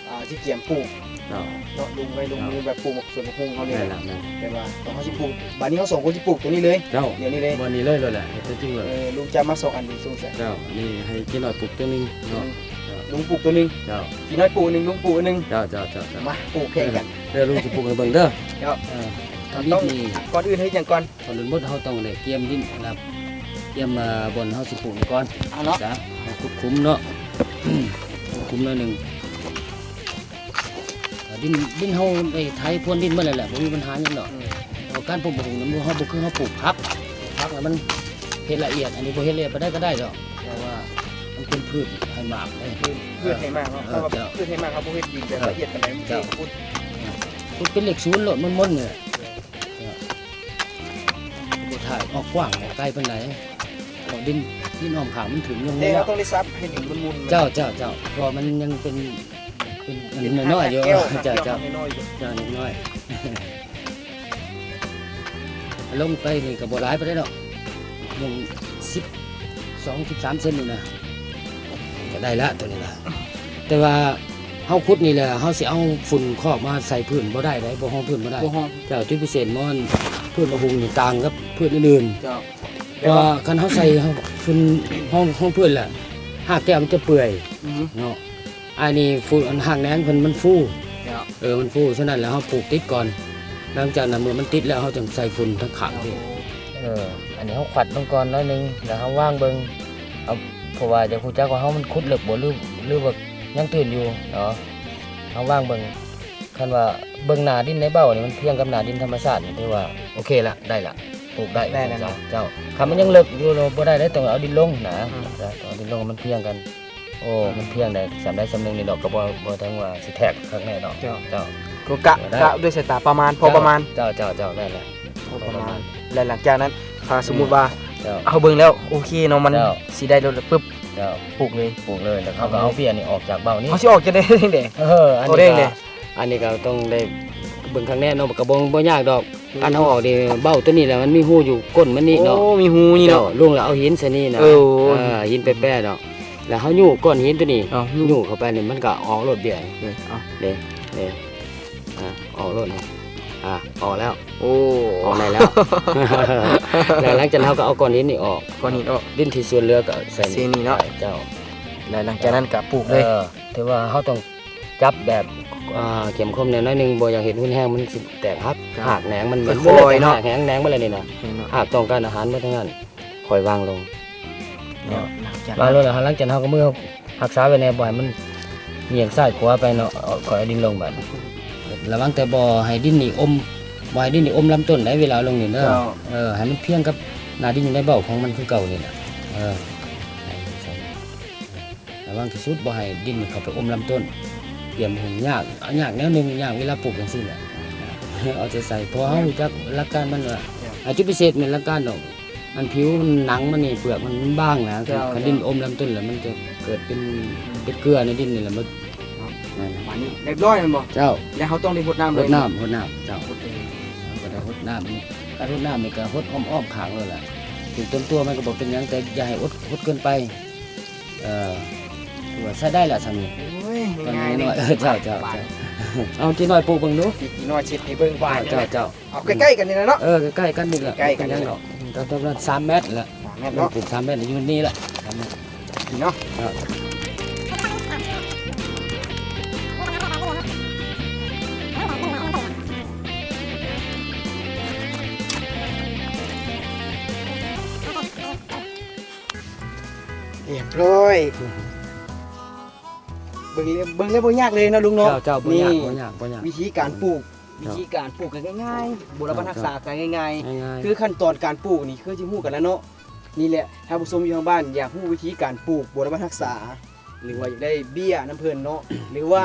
ອ່າ ຊິກຽມປູກ ເນາະ ເນາະ ລຸງໄວ້ ລຸງ ເນາະ ແບບປູກໝາກສວນໝາກຫຸ່ງເຮົານີ້ແຫຼະ. ແມ່ນແລ້ວ ແມ່ນ. ແຕ່ວ່າເຮົາຊິປູກ ບາດນີ້ເຮົາສອງຄົນຊິປູກໂຕນີ້ເລີຍ. ເຈົ້າ. ດຽວນີ້ເລີຍ ບ່ອນນີ້ເລີຍ ໂລດແຫຼະ ເຮັດຕົວຈິງເລີຍ. ເອີ ລຸງຈັບມາສອງອັນນີ້ ສົງໄສ. ເຈົ້າ. ນີ້ໃຫ້ກີ້ນ້ອຍປູກຕົວໜຶ່ງເນາະ. ອືມ ເຈົ້າ ລຸງປູກຕົວໜຶ່ງ. ເຈົ້າ. ກີ້ນ້ອຍປູກອັນໜຶ່ງ ລຸງປູກອັນໜຶ່ງ. ເຈົ້າ ເຈົ້າ ເຈົ້າ ເຈົ້າ. ມາ ປູກແຂ່ງກັນ. ເອີ ລຸງຊິປູກໃຫ້ເບິ່ງເດີ. ເຈົ້າ. ເອີ ຕອນນີ້ ກ່ອນອື່ນເຮັດຫຍັງກ່ອນ? ກ່ອນອື່ນໝົດເຮົາຕ້ອງໄດ້ກຽມດິນນະ ກຽມ ເອີ ບ່ອນເຮົາຊິປູກນີ້ກ່ອນ. ເອົາເນາະ ເຮົາຂຸດຂຸມເນາະ ຂຸດຂຸມໜ້ອຍໜຶ່ງ. ເອີ ດິນ ດິນເຮົາໄດ້ໄຖພຣວນດິນໝົດແລ້ວແຫຼະ ບໍ່ມີບັນຫາຫຍັງດອກ. ອືມ ເພາະການປູກໝາກຫຸ່ງນັ້ນ ເຮົາບໍ່ຄືເຮົາປູກຜັກ ປູກຜັກແລ້ວມັນເຮັດລະອຽດ ອັນນີ້ບໍ່ເຮັດລະອຽດປານໃດກໍໄດ້ດອກ ເພາະວ່າມັນເປັນພືດໃຫ້ໝາກເດ້. ເປັນພືດໃຫ້ໝາກເນາະ. ເອີ ເຈົ້າ. ເຮົາວ່າພືດໃຫ້ໝາກ ເຮົາບໍ່ເຮັດດິນແບບລະອຽດປານໃດ ມັນຊິຂຸດ ເອີ ຂຸດເປັນເລກສູນໂລດ ມົນໆນີ້ແຫຼະ. ເຈົ້າ. ບໍ່ຖ່າຍອອກກວ້າງອອກໄກປານໃດ ເພາະດິນ ດິນອ້ອມຂ້າງມັນຖືກຍົງ. ແຕ່ເຮົາຕ້ອງໄດ້ສັບໃຫ້ດິນມັນໝຸ່ນ. ເຈົ້າ ເຈົ້າ ເຈົ້າ. ເພາະວ່າມັນຍັງເປັນ ເປັນ ເປັນນ້ອຍໆຢູ່. ເຈົ້າ ເຈົ້າ ເຈົ້າ. ນ້ອຍໆຢູ່ ເຈົ້າ ນ້ອຍໆ. ລົງໄປນີ້ກໍບໍ່ຫຼາຍປານໃດດອກ ລົງສິບສອງ ສິບສາມເຊັນນີ້ນະ ກໍໄດ້ລະໂຕນີ້ນະ. ແຕ່ວ່າ ເຮົາຂຸດນີ້ແຫຼະ ເຮົາຊິເອົາຝຸ່ນຄອກມາໃສ່ພື້ນບໍ່ໄດ້ເດ້ ບໍ່ຮອງພື້ນບໍ່ໄດ້. ບໍ່ຮອງ. ເຈົ້າ ຈຸດພິເສດໝໍນ ພືດໝາກຫຸ່ງນີ້ຕ່າງກັບພືດອື່ນໆ. ເຈົ້າ. ເພາະວ່າຄັນເຮົາໃສ່ຝຸ່ນຮອງ ຮອງພື້ນລະ ຮາກແກ້ວມັນຈະເປື່ອຍ. ອືຮຶ. ເນາະ. ອັນນີ້ຝຸ່ນ ອັນຮາກແໜງເພິ່ນມັນຟູ. ເຈົ້າ. ເອີ ມັນຟູ. ສະນັ້ນແລ້ວເຮົາປູກຕິດກ່ອນ. ຫຼັງຈາກນັ້ນເມື່ອມັນຕິດແລ້ວ ເຮົາຈຶ່ງໃສ່ຝຸ່ນທາງຂ້າງ. ໂອ້. ເອີ ອັນນີ້ເຮົາຂວັດລົງກ່ອນໜ້ອຍໜຶ່ງ ແລ້ວເຮົາວາງເບິ່ງ. ເອົາ ເພາະວ່າຢາກຮູ້ຈັກວ່າເຮົາມັນຂຸດເລິກບໍ່ ຫຼື ຫຼືວ່າຍັງຕື້ນຢູ່ເນາະ. ເຮົາວາງເບິ່ງ. ຄັນວ່າເບິ່ງໜ້າດິນໃນເບົ້ານີ້ ມັນພຽງກັບໜ້າດິນທຳມະຊາດນີ້ ຖືວ່າໂອເຄລະ ໄດ້ລະ ປູກໄດ້. ແມ່ນແລ້ວ. ເຈົ້າ. ຄັນມັນຍັງເລິກຢູ່ ບໍ່ໄດ້ເດ້ ຕ້ອງເອົາດິນລົງນະ. ອືມ. ເຈົ້າ ເອົາດິນລົງໃຫ້ມັນພຽງກັນ. ໂອ້ ອືມ ມັນພຽງໄດ້ສ່ຳໃດສ່ຳໜຶ່ງນີ້ດອກ ກໍບໍ່ ບໍ່ເຖິງວ່າຊິແທກຄັກແນ່ດອກ. ເຈົ້າ. ເຈົ້າ. ກໍກະ ກະດ້ວຍສາຍຕາປະມານ ພໍປະມານ. ເຈົ້າ ເຈົ້າ ເຈົ້າ ແມ່ນແຫຼະ ພໍປະມານ. ແລະ ຫຼັງຈາກນັ້ນ ຖ້າສົມມຸດວ່າ ເຈົ້າ ເຮົາເບິ່ງແລ້ວໂອເຄເນາະ ມັນ ເຈົ້າ ຊິໄດ້ແລ້ວ ປຶບ ເຈົ້າ ປູກເລີຍ ປູກເລີຍ. ແລ້ວເຮົາກໍເອົາເບ້ຍນີ້ອ« ອອກຈາກເບົ້ານີ້. ເຮົາຊິອອກຈັ່ງໃດເດ້? ເອີ ອັນນີ້ກໍ ອັນນີ້ກໍຕ້ອງໄດ້ເບິ່ງຄັກແນ່ເນາະ ກໍບໍ່ ບໍ່ຍາກດອກ. ອືມ. ອັນເຮົາອອກນີ້ ເບົ້າໂຕນີ້ແຫຼະ ມັນມີຮູຢູ່ກົ້ນມັນນີ້ເນາະ. ໂອ້ ມີຮູນີ້ເນາະ. ເຈົ້າ ລຸງລະເອົາຫີນໃສ່ນີ້ນະ. ເອີ ຫີນແປໆເນາະ. ແລ້ວເຮົາຍູ້ກ້ອນຫີນໂຕນີ້ ຍູ້ເຂົ້າໄປນີ້ ມັນກໍອອກໂລດເບ້ຍ. ເອີ ເອົາ ເດ້ ເດ້ ອ່າ ອອກໂລດນີ້. ອ່າ ອອກແລ້ວ. ໂອ້ ອອກໄດ້ແລ້ວ. ແລ້ວຫຼັງຈາກນັ້ນເຮົາກໍເອົາກ້ອນຫີນນີ້ອອກ ກ້ອນຫີນອອກ. ດິນທີ່ສ່ວນເຫຼືອກໍໃສ່ ໃສ່ນີ້ເນາະ. ເຈົ້າ. ແລ້ວຫຼັງຈາກນັ້ນກໍປູກເລີຍ. ເອີ ຖືວ່າເຮົາຕ້ອງຈັບແບບ ອ່າ ເຂັ້ມຄົມແດ່ໜ້ອຍໜຶ່ງ ບໍ່ຢາກເຮັດຮຸນແຮງ ມັນຊິແຕກຫັກ. ຮາກແໜງມັນ ມັນເລີຍແຕກຮາກແໜງມາແລ້ວນີ້ນະ. ຮາກຕ້ອງການອາຫານໝົດທັງນັ້ນ. ຄ່ອຍວາງລົງ. ເນາະ ວາງລົງແລ້ວ ຫຼັງຈາກນັ້ນເຮົາກໍມືຮັກສາໄວ້ແດ່ ບໍ່ໃຫ້ມັນຫວ່ຽງຊ້າຍຂວາໄປເນາະ. ເອົາ ຄ່ອຍເອົາດິນລົງບາດນີ້. ລະວັງແຕ່ບໍ່ໃຫ້ດິນນີ້ອົມ ບໍ່ໃຫ້ດິນນີ້ອົມລຳຕົ້ນໃດ ເວລາເອົາລົງນີ້ເດີ. ເຈົ້າ. ເອີ ໃຫ້ມັນພຽງກັບໜ້າດິນໃນເບົ້າຂອງມັນຄືເກົ່ານີ້ນະ. ເອີ ລະວັງທີ່ສຸດ ບໍ່ໃຫ້ດິນນີ້ເຂົ້າໄປອົມລຳຕົ້ນ. ຕຽມຫຸ່ງຍາກ ຍາກແນວໜຶ່ງ ຍາກເວລາປູກຈັ່ງຊີ້ແຫຼະ. ເອົາໃຈໃສ່ ເພາະເຮົາຮູ້ຈັກຫຼັກການມັນວ່າ ເຈົ້າ ອ່າ ຈຸດພິເສດແມ່ນຫຼັກການດອກ. ອັນຜິວໜັງມັນນີ້ ເປືອກມັນ ມັນບາງນະ. ເຈົ້າ ຄັນດິນ ເຈົ້າ ອົມລຳຕົ້ນແລ້ວ ມັນຈະເກີດເປັນ ອືມ ເປັນເກືອໃນດິນນີ້ແຫຼະໝົດ. ເນາະ ນັ້ນແຫຼະ ບາດນີ້ຮຽບຮ້ອຍແມ່ນບໍ່? ເຈົ້າ. ແລ້ວເຮົາຕ້ອງໄດ້ຫົດນ້ຳເລີຍ ຫົດນ້ຳ ຫົດນ້ຳ. ເຈົ້າ. ຫົດເລີຍ ເຮົາກໍໄດ້ຫົດນ້ຳ. ການຫົດນ້ຳນີ້ກໍຫົດອ້ອມໆຂ້າງໂລດລະ. ຖືກຕົ້ນຕົວມັນກໍບໍ່ເປັນຫຍັງ ແຕ່ຢ່າໃຫ້ຫົດ ຫົດເກີນໄປ. ເອີ ຖືວ່າໃຊ້ໄດ້ລະຊ່ຳນີ້. ໂອ້ຍ ງ່າຍໆເດ້. ເອີ ເຈົ້າ ເຈົ້າ ເຈົ້າ. ເອົາຈີນ້ອຍປູກເບິ່ງດູ. ຈີນ້ອຍເຊັດໃຫ້ເບິ່ງບາດ. ເຈົ້າ ເຈົ້າ. ເອົາໃກ້ໆກັນນີ້ລະເນາະ. ເອີ ໃກ້ໆກັນນີ້ລະ ໃກ້ໆກັນນີ້ລະ. ປະມານສາມແມັດລະ. ສາມແມັດເນາະ. ປູກສາມແມັດຢູ່ນີ້ລະ ສາມແມັດ ນີ້ເນາະ. ຮຽບຮ້ອຍ. ເບິ່ງແລ້ວ ເບິ່ງແລ້ວບໍ່ຍາກເລີຍເນາະລຸງເນາະ. ເຈົ້າ ເຈົ້າ ບໍ່ຍາກ ນີ້ ບໍ່ຍາກ ບໍ່ຍາກ ວິທີການປູກ ເຈົ້າ ວິທີການປູກກໍງ່າຍໆ ເຈົ້າ ບົວລະບັດຮັກສາກໍງ່າຍໆ. ງ່າຍໆ ຄືຂັ້ນຕອນການປູກນີ້ ຄືຊິຮູ້ກັນແລ້ວເນາະ. ນີ້ແຫຼະ ທ່ານຜູ້ຊົມຢູ່ທາງບ້ານ ຢາກຮູ້ວິທີການປູກບົວລະບັດຮັກສາ ຫຼືວ່າຢາກໄດ້ເບ້ຍນຳເພິ່ນເນາະ ຫຼືວ່າ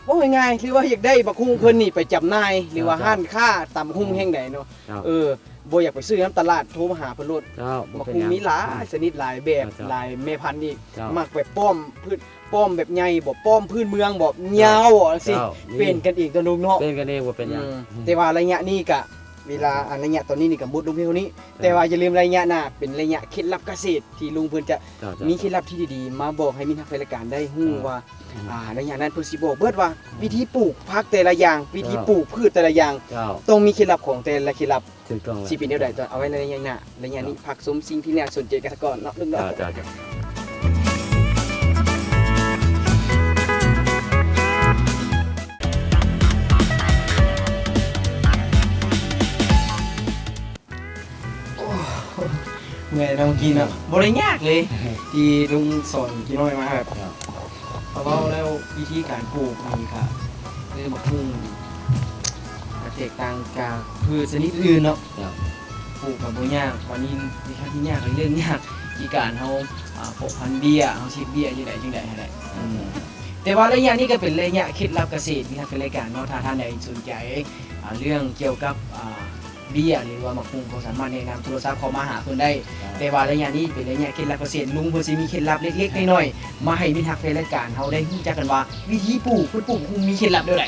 ເວົ້າງ່າຍໆ ຫຼືວ່າຢາກໄດ້ບັກຫຸ່ງເພິ່ນນີ້ໄປຈຳໜ່າຍ ຫຼືວ່າ ເຈົ້າ ຮ້ານຄ້າຕຳບັກຫຸ່ງແຫ່ງໃດເນາະ. ເຈົ້າ ເອີ ບໍ່ຢາກໄປຊື້ນຳຕະຫຼາດ ໂທມາຫາເພິ່ນໂລດ. ເຈົ້າ ບັກຫຸ່ງມີຫຼາຍຊະນິດ ຫຼາຍແບບ ຫຼາຍແມ່ພັນອີກ. ເຈົ້າ ມັກໄປປ້ອມພືດ ປ້ອມແບບໃຫຍ່ບໍ ປ້ອມພື້ນເມືອງບໍ ຍາວບໍ ຈັ່ງຊີ້. ເປັນກັນເອງຕົວະລຸງເນາະ. ເປັນກັນເອງ ບໍ່ເປັນຫຍັງ. ອືມ ແຕ່ວ່າໄລຍະນີ້ກະ ເວລາ ອັນໄລຍະຕອນນີ້ນີ້ກະໝົດລົງພຽງເທົ່ານີ້. ເຈົ້າ ແຕ່ວ່າຢ່າລືມໄລຍະໜ້າເປັນໄລຍະເຄັດລັບກະເສດທີ່ລຸງເພິ່ນຈະ ເຈົ້າ ເຈົ້າ ມີເຄັດລັບທີ່ດີໆມາບອກໃຫ້ມິດຮັກແຟນລາຍການໄດ້ຮູ້ ເຈົ້າ ວ່າ ອືມ ອ່າ ໄລຍະນັ້ນເພິ່ນຊິບອກເບິດວ່າ ເຈົ້າ ວິທີປູກຜັກແຕ່ລະຢ່າງ ວິທີ ເຈົ້າ ປູກພືດແຕ່ລະຢ່າງ ເຈົ້າ ຕ້ອງມີເຄັດລັບຂອງແຕ່ລະເຄັດລັບ. ຖືກຕ້ອງແລ້ວ. ຊິເປັນແນວໃດ ຕ້ອງເອົາໄວ້ໃນໄລຍະໜ້າ ໄລຍະນີ້ ເຈົ້າ ພັກຊົມສິ່ງທີ່ໜ້າສົນໃຈກັນກ່ອນເນາະ ລຸງເນາະ. ເຈົ້າ ເຈົ້າ ເຈົ້າ. ໂອ້ ເມື່ອຍເນາະ ເມື່ອກີ້ເນາະ. ບໍ່ໄດ້ຍາກເລີຍ ທີ່ລຸງສອນກີ້ນ້ອຍມາແບບ ເວົ້າແລ້ວວິທີການປູກນີ້ກະຄືບັກຫຸ່ງ ກະແຕກຕ່າງຈາກພືດຊະນິດອື່ນເນາະ. ເຈົ້າ ປູກກະບໍ່ຍາກ ບາດນີ້ທີ່ຍາກ ເລື່ອງຍາກທີ່ການເຮົາ ອ່າ ເພາະພັນເບ້ຍ ເຮົາຊິເຮັດເບ້ຍຈັ່ງໃດຈັ່ງໃດຫັ້ນແຫຼະ. ອືມ ແຕ່ວ່າໄລຍະນີ້ກະເປັນໄລຍະເຄັດລັບກະເສດ ມີທັງເປັນລາຍການເນາະ. ຖ້າທ່ານໃດສົນໃຈ ອ່າ ເລື່ອງກ່ຽວກັບ ອ່າ ເບ້ຍ ຫຼືວ່າໝາກຫຸ່ງ ກໍສາມາດແນະນຳໂທລະສັບເຂົ້າມາຫາເພິ່ນໄດ້. ເຈົ້າ ແຕ່ວ່າໄລຍະນີ້ເປັນໄລຍະເຄັດລັບກະເສດ ລຸງເພິ່ນຊິມີເຄັດລັບເລັກໆນ້ອຍໆ ມາໃຫ້ມິດຮັກແຟນລາຍການເຮົາໄດ້ຮູ້ຈັກກັນວ່າ ວິທີປູກ ເພິ່ນປູກມີເຄັດລັບແນວໃດ?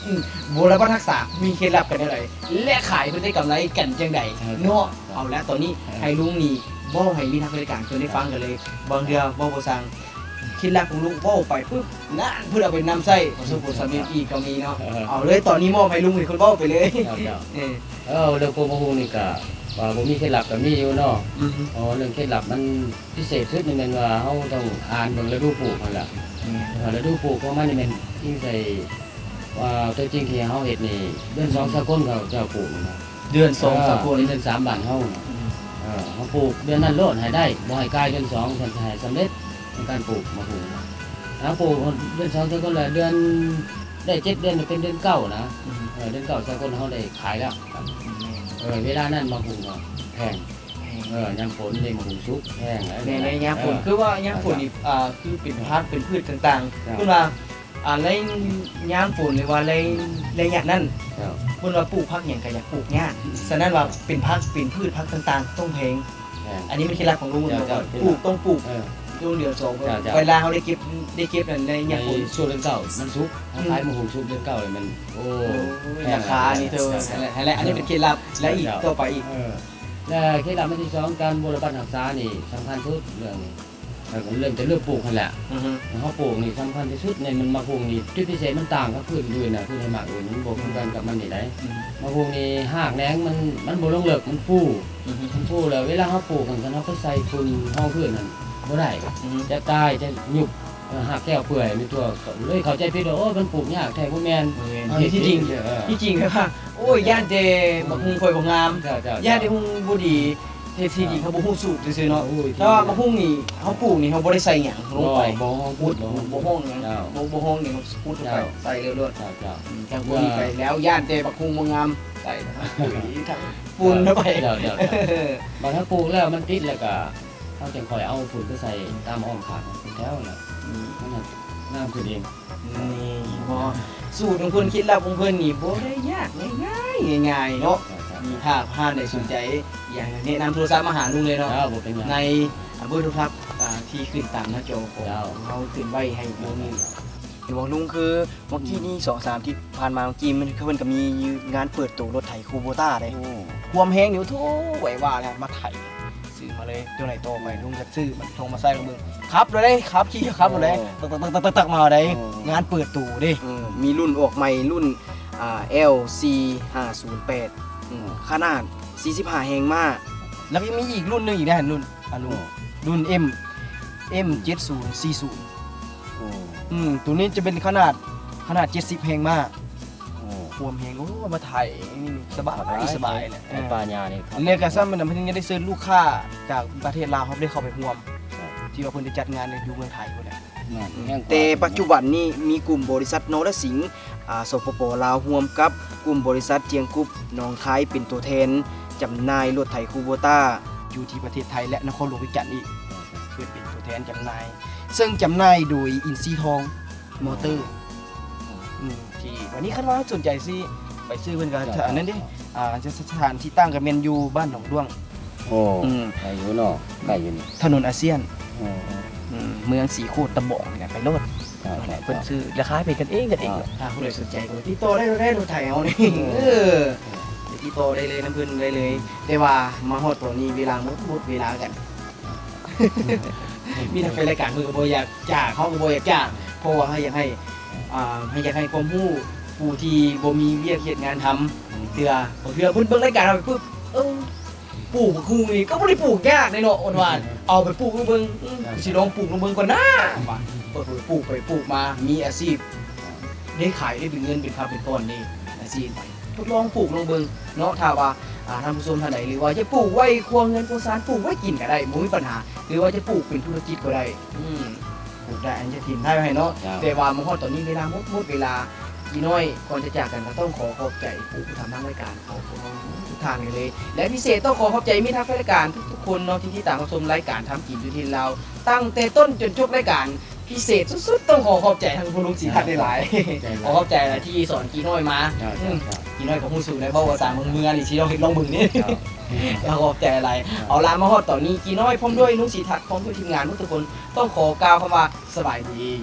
ອືມ ບົວລະບັດຮັກສາມີເຄັດລັບກັນແນວໃດ ແລະ ຂາຍເພິ່ນໄດ້ກຳໄລກັນຈັ່ງໃດເນາະ. ເອົາລະ ຕອນນີ້ໃຫ້ລຸງນີ້ເວົ້າໃຫ້ມິດຮັກແຟນລາຍການເພິ່ນໄດ້ຟັງກັນເລີຍ. ບາງເທື່ອເວົ້າບໍ່ຊ່າງ ເຄັດລັບຂອງລຸງເວົ້າໄປປຶບ ນັ້ນເພິ່ນເອົາໄປນຳໃຊ້ປະສົບຜົນສຳເລັດອີກກໍມີເນາະ. ເອີ ເອົາເລີຍ ຕອນນີ້ມອບໃຫ້ລຸງເປັນຄົນເວົ້າໄປເລີຍ. ເຈົ້າ ເຈົ້າ ເອີ ເອີ ເລື່ອງປູກໝາກຫຸ່ງນີ້ກະວ່າບໍ່ມີເຄັດລັບກໍມີຢູ່ເນາະ. ອືຮຶ ເອີ ເລື່ອງເຄັດລັບມັນພິເສດສຸດນີ້ແມ່ນວ່າເຮົາຕ້ອງອ່ານເບິ່ງລະດູປູກຫັ້ນລະ. ແມ່ນ ເອີ ລະດູປູກຂອງມັນນີ້ແມ່ນອີງໃສ່ ວ່າຕົວຈິງທີ່ເຮົາເຮັດນີ້ ເດືອນສອງສາກົນເຂົາເຈົ້າປູກນະ ເດືອນສອງສາກົນ ເອີ ເປັນເດືອນສາມບ້ານເຮົານະ. ອືມ ເອີ ເຮົາປູກເດືອນນັ້ນໂລດໃຫ້ໄດ້ ບໍ່ໃຫ້ກາຍເດືອນສອງ ເພິ່ນຈະໃຫ້ສຳເລັດໃນການປູກໝາກຫຸ່ງ. ເຮົາປູກເດືອນສອງສາກົນແລ້ວ ເດືອນ ໄດ້ເຈັດເດືອນເປັນເດືອນເກົ້ານະ. ອືມ ເອີ ເດືອນເກົ້າສາກົນເຮົາໄດ້ຂາຍແລ້ວ. ແມ່ນ ເອີ ເວລານັ້ນໝາກຫຸ່ງກໍແພງ ແພງ ເອີ ຍາມຝົນເດ້ ໝາກຫຸ່ງສຸກແພງ. ແມ່ນ ໃນຍາມຝົນ ເອີ ຄືວ່າຍາມຝົນນີ້ ອ່າ ຄືເປັນຜັກເປັນພືດຕ່າງໆ ເພິ່ນວ່າ ອ່າ ໃນຍາມຝົນ ຫຼືວ່າໃນໄລຍະນັ້ນ ເຈົ້າ ເພິ່ນວ່າປູກຜັກຫຍັງກໍຢາກປູກຍາກ. ສະນັ້ນວ່າເປັນຜັກເປັນພືດ ຜັກຕ່າງໆຕ້ອງແພງ. ແມ່ນ ອັນນີ້ແມ່ນເຄັດລັບຂອງລຸງເນາະ ເຈົ້າ ວ່າປູກຕ້ອງປູກ ເອີ ຊ່ວງເດືອນສອງ ເຈົ້າ ເຈົ້າ ເວລາເຮົາໄດ້ເກັບ ໄດ້ເກັບນັ້ນໃນຍາມຝົນ ໃນຊ່ວງເດືອນເກົ້າມັນສຸກ ເຮົາຂາຍໝາກຫຸ່ງສຸກເດືອນເກົ້ານີ້ມັນ ໂອ້ ໂອ້ຍ ແພງ ລາຄານີ້ເດີ ແມ່ນແຫຼະ ອັນນີ້ເປັນເຄັດລັບ. ແລະ ອີກຕໍ່ໄປອີກ ເອີ ແລະ ເຄັດລັບອັນທີສອງ ການບົວລະບັດຮັກສານີ້ສຳຄັນສຸດເລື່ອງນີ້. ເອີ ເລີ່ມແຕ່ເລີ່ມປູກຫັ້ນແຫຼະ. ອືຮຶ ເຮົາປູກນີ້ສຳຄັນທີ່ສຸດໃນມັນໝາກຫຸ່ງນີ້ ຈຸດພິເສດມັນຕ່າງກັບພືດອື່ນນະ ພືດໃນໝາກອື່ນມັນບໍ່ຄືກັນກັບມັນນີ້ໄດ໋. ອືຮຶ ໝາກຫຸ່ງນີ້ຮາກແໜງມັນ ມັນບໍ່ລົງເລິກ ມັນຟູ. ອືຮຶ ມັນຟູແລ້ວເວລາເຮົາປູກຫັ້ນ ຄັນເຮົາໄປໃສ່ຝຸ່ນຮອງພື້ນຫັ້ນບໍ່ໄດ້. ອືຮຶ ຈະຕາຍ ຈະຍຸບ ເອີ ຮາກແກ້ວເປື່ອຍໄປທົ່ວ ເລີຍເຂົ້າໃຈຜິດວ່າ ໂອ້ ມັນປູກຍາກແທ້ ບໍ່ແມ່ນ. ບໍ່ແມ່ນ ທີ່ຈິງ ເອີ ທີ່ຈິງແບບວ່າ ໂອ້ຍ ຢ້ານແຕ່ໝາກຫຸ່ງຂ້ອຍບໍ່ງາມ ເຈົ້າ ເຈົ້າ ຢ້ານແຕ່ຫຸ່ງບໍ່ດີ. ເຮັດທີ່ດິນເຮົາບໍ່ຮູ້ສູດຊື່ໆເນາະ. ໂອ້ຍ ແຕ່ວ່າໝາກຫຸ່ງນີ້ເຮົາປູກນີ້ເຮົາບໍ່ໄດ້ໃສ່ຫຍັງລົງໄປ. ບໍ່ ບໍ່ຮອງຂຸດ ບໍ່ຮອງຫຍັງ ເຈົ້າ ບໍ່ ບໍ່ຮອງຫຍັງ ຂຸດລົງໄປ ເຈົ້າ ໃສ່ເລີດໆ. ເຈົ້າ ເຈົ້າ ອືມ ຈັ່ງປູກນີ້ໄປແລ້ວ ຢ້ານແຕ່ໝາກຫຸ່ງບໍ່ງາມ ໃສ່ປຸ໋ຍທັງຝຸ່ນເຂົ້າໄປ. ເຈົ້າ ເຈົ້າ ເຈົ້າ ບາດເຮົາປູກແລ້ວມັນຕິດ ແລ້ວກະເຮົາຈັ່ງຄ່ອຍເອົາຝຸ່ນໄປໃສ່ຕາມອ້ອມຂ້າງເປັນແຖວນະ. ອືມ ມັນງາມຂຶ້ນເອງ. ນີ້ ເນາະ ສູດຂອງເພິ່ນ ເຄັດລັບຂອງເພິ່ນນີ້ບໍ່ໄດ້ຍາກງ່າຍໆ ງ່າຍໆເນາະ. ມີຖ້າທ່ານໃດສົນໃຈ ຢາກແນະນຳໂທລະສັບມາຫາລຸງເລີຍເນາະ. ເຈົ້າ ບໍ່ເປັນຫຍັງ ໃນ ອາ ເບີໂທລະສັບ ອາ ທີ່ຂຶ້ນຕາມໜ້າຈໍຂອງເຮົາຂຶ້ນໄວ້ໃຫ້ລຸງນີ້. ເຫັນບໍ່ລຸງ ຄືເມື່ອກີ້ນີ້ ສອງສາມທິດຜ່ານມາ ເມື່ອກີ້ມັນ ເພິ່ນກໍມີງານເປີດໂຕລົດໄຖຄູໂບຕ້າເດ້. ໂອ້ ຄວາມແຮງນີ້ ໂອ້ໂທ້ ໄຫວວ່າແລ້ວ ມາໄຖ ຊື້ມາເລີຍ ຕົວໃດຕໍ່ໄປ ອືມ ລຸງກໍຊື້ມັນ ໂທມາໃສ່ລອງເບິ່ງ. ຂັບໂລດເດ້ ຂັບຂີ່ ຂັບໂລດເດ້ ໂອ້ ຕັກໆໆໆໆ ມາເດ້. ໂອ້ ງານເປີດໂຕເດ້. ເອີ ມີລຸ້ນອອກໃໝ່ ລຸ້ນ ອ່າ ແອວສີ່ຫ້າສູນແປດ ອືມ ຂະໜາດສີ່ສິບຫ້າແຮງມ້າ ແລ້ວກໍຍັງມີອີກລຸ້ນໜຶ່ງອີກເດ້ ລຸ້ນ ອາ ລຸ້ນ ລຸ້ນເອັມ ເອັມເຈັດສູນສີ່ສູນ. ໂອ້ ອືມ ໂຕນີ້ຈະເປັນຂະໜາດ ຂະໜາດເຈັດສິບແຮງມ້າ. ໂອ້ ຄວາມແຮງ ໂອ້ ມາໄຖນີ້ສະບາຍ ສະບາຍ ສະບາຍແຫຼະ. ເອີ ປ່າຫຍ້ານີ້ ແລ້ວກໍຊ້ຳມັນນະ ເພິ່ນຍັງໄດ້ເຊີນລູກຄ້າຈາກປະເທດລາວ ເຮົາໄດ້ເຂົ້າໄປຮ່ວມ ທີ່ວ່າເພິ່ນໄດ້ຈັດງານຢູ່ເມືອງໄທພຸ້ນແຫຼະ. ແມ່ນ ອືມ ແຮງກວ່າ ແຕ່ປັດຈຸບັນນີ້ມີກຸ່ມບໍລິສັດນໍລະສິງ ອາ ສປປ ລາວ ຮ່ວມກັບກຸ່ມບໍລິສັດຈຽງກຸບໜອງຄາຍ ເປັນຕົວແທນຈຳໜ່າຍລົດໄຖຄູໂບຕ້າ ຢູ່ທີ່ປະເທດໄທ ແລະ ນະຄອນຫຼວງວຽງຈັນອີກ ເພິ່ນເປັນຕົວແທນຈຳໜ່າຍ ເຊິ່ງຈຳໜ່າຍໂດຍອິນຊີທອງ ມໍເຕີ ອືມ ທີ່ວັນນີ້ຄັນວ່າສົນໃຈຊິໄປຊື້ເພິ່ນກໍ ເຈົ້າ ອັນນັ້ນເດ້ ເຈົ້າ ອ່າ ສະຖານທີ່ຕັ້ງກໍແມ່ນຢູ່ບ້ານໜອງດ້ວງ. ໂອ້ ອືມ ໄກຢູ່ເນາະ ໄກຢູ່ນີ້ ຖະໜົນອາຊຽນ. ໂອ້ ອືມ ເມືອງສີໂຄດຕະບອງນີ້ແຫຼະ ໄປໂລດ. ເຈົ້າ ເພິ່ນຊື້ລາຄາເປັນກັນເອງ ກັນເອງ. ຖ້າຜູ້ໃດສົນໃຈກໍຕິດຕໍ່ໄດ້ເລີຍ ລົດໄຖເຮົານີ້. ເອີ ຕິດຕໍ່ໄດ້ເລີຍ ນຳເພິ່ນໄດ້ເລີຍ. ແຕ່ວ່າມາຮອດຕອນນີ້ເວລາໝົດ ໝົດເວລາກັນ. ມີທັງແຟນລາຍການເພິ່ນກໍບໍ່ຢາກຈາກ ເຮົາກໍບໍ່ຢາກຈາກ ເພາະວ່າເຮົາຢາກໃຫ້ ອ່າ ເຮົາຢາກໃຫ້ຄວາມຮູ້ຜູ້ທີ່ບໍ່ມີວຽກເຮັດງານທຳເທື່ອ. ບາງເທື່ອເພິ່ນເບິ່ງລາຍການເຮົາໄປປຶບ ເອີ ປູກໝາກຫຸ່ງນີ້ກໍບໍ່ໄດ້ປູກຍາກເດ້ເນາະ ເພິ່ນວ່າ ເອົາໄປປູກເບິ່ງ ອືມ ຊິລອງປູກລອງເບິ່ງກ່ອນນາ ວ່າ ເພິ່ນກໍໄປປູກໄປປູກມາ ມີອາຊີບ ໄດ້ຂາຍ ໄດ້ເປັນເງິນເປັນຄຳເປັນກ້ອນເດ້ ອາຊີບ ທົດລອງປູກລອງເບິ່ງເນາະ. ຖ້າວ່າ ອ່າ ທ່ານຜູ້ຊົມທ່ານໃດ ຫຼືວ່າຈະປູກໄວ້ຄົວເຮືອນຄົວຊານ ປູກໄວ້ກິນກໍໄດ້ ບໍ່ມີບັນຫາ ຫຼືວ່າຈະປູກເປັນທຸລະກິດກໍໄດ້. ອືມ ປູກໄດ້ ອັນນີ້ຈະຖິ້ມທ້າຍໄວ້ໃຫ້ເນາະ. ເຈົ້າ ແຕ່ວ່າມາຮອດຕອນນີ້ເວລາໝົດ ໝົດເວລາ. ອີນ້ອຍ ກ່ອນຈະຈາກກັນ ກໍຕ້ອງຂໍຂອບໃຈຜູ້ ຜູ້ທຳທາງລາຍການເຮົາ ທຸກທ່ານເລີຍ ແລະ ພິເສດຕ້ອງຂໍຂອບໃຈມິດຮັກແຟນລາຍການທຸກໆຄົນເນາະ ທີ່ຕິດຕາມຮັບຊົມລາຍການທຳກິນຢູ່ຖິ່ນລາວ ຕັ້ງແຕ່ຕົ້ນຈົນຈົບລາຍການ. ພິເສດສຸດໆ ຕ້ອງຂໍຂອບໃຈທາງພໍ່ລຸງສີທັດຫຼາຍໆ. ຂໍຂອບໃຈຫຼາຍທີ່ສອນກີນ້ອຍມາ. ເຈົ້າ ອືມ ເຈົ້າ ກີນ້ອຍກໍຮູ້ສຶກໄດ້ ເວົ້າວ່າຕາມເມືອງນີ້ ຊິລອງເຮັດລອງເບິ່ງນີ້. ເຈົ້າ ກໍຂອບໃຈຫຼາຍ. ເອົາລະ ມາຮອດຕອນນີ້ ກີນ້ອຍພ້ອມດ້ວຍລຸງສີທັດ ພ້ອມດ້ວຍທີມງານໝົດທຸກຄົນ ຕ້ອງຂໍກ່າວຄຳວ່າ ສະບາຍດີ.